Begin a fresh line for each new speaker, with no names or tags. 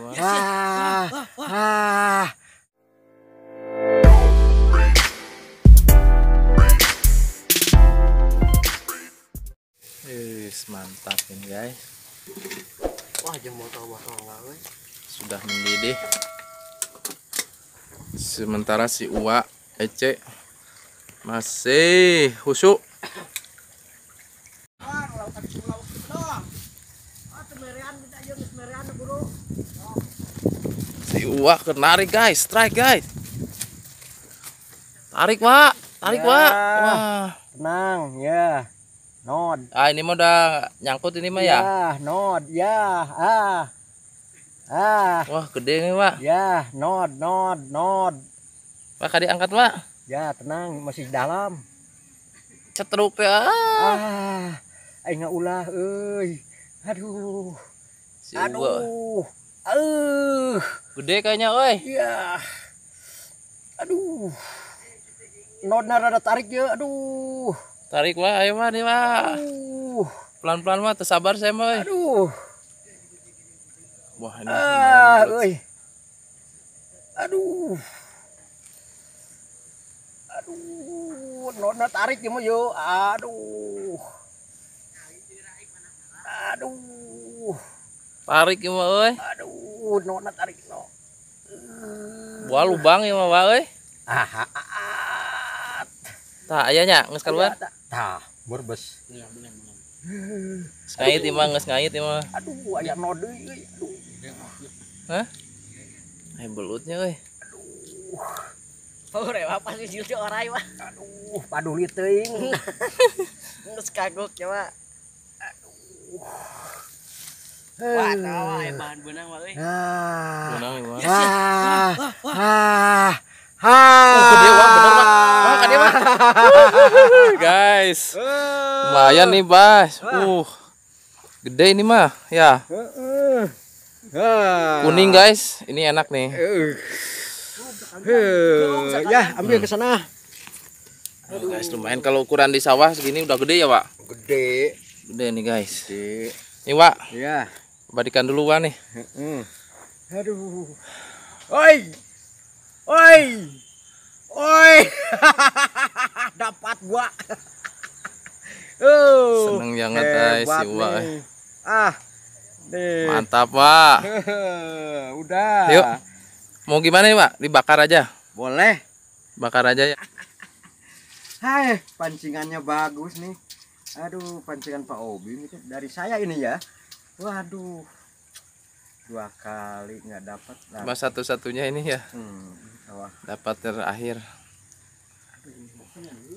mah.
Ah.
Mantap ini guys.
Wah, jempol botol.
Sudah mendidih. Sementara si Uwa Ece masih khusyuk. Si Uwa kenarik guys, strike guys. Tarik Wak, tarik ya, Wak. Wah,
tenang ya. Nod.
Ah, ini mah udah nyangkut ini mah ya.
Ya, nod ya. Ah. Ah.
Wah, gede nih, Pak.
Ya, nod nod nod.
Pak, kadi angkat, Pak.
Ya, tenang, masih dalam.
Cetruk ya.
Ah. Aing ulah euy. Aduh.
Si
aduh.
Gede kayaknya, euy.
Iya. Aduh. Nodna rada tarik ya, aduh.
Tarik Wak, ayo Wak nih Wak. Pelan-pelan Wak, tersabar saya mah.
Aduh.
Wah, ini.
Euy. Aduh. Aduh, nona tarik ya yo. Aduh. Aduh.
Tarik ya mah euy.
Aduh, nona tarik no.
Wah, lubang ya mah Wak euy.
Ah.
Tah aya nya geus keluar.
Tah, berbes.
Iya, bener. Ngait ieu mah, geus ngait ieu mah.
Aduh, aya node euy. Aduh.
Hah? Belutnya euy.
Aduh.
Oh, rewa pas di situ orai mah.
Aduh, paduli teuing.
Geus kagok ya, Pak.
Aduh.
Wah, tawa aya bahan beunang mah euy.
Beunang ieu mah.
Ah.
Gede Wak, bener Wak. Wah, gede Wak. Guys. Lumayan nih, Bas. Gede ini mah, ya. Kuning guys, ini enak nih.
Ya, ambil ke sana.
Aduh, guys, lumayan kalau ukuran di sawah segini udah gede ya, Pak?
Gede.
Gede nih, guys.
Gede.
Nih, Wak.
Iya.
Badikan dulu, Wak nih.
Aduh. Oi. Oi. Oi. Dapat gua.
Seneng banget guys si Wak.
Ah. Nih.
Mantap, Pak.
Udah.
Yuk. Mau gimana nih, Pak? Dibakar aja.
Boleh.
Bakar aja ya.
Hai, pancingannya bagus nih. Aduh, pancingan Pak Obi itu dari saya ini ya. Waduh. 2 kali nggak dapat.
Cuma satu-satunya ini ya. Dapat terakhir.
Aduh.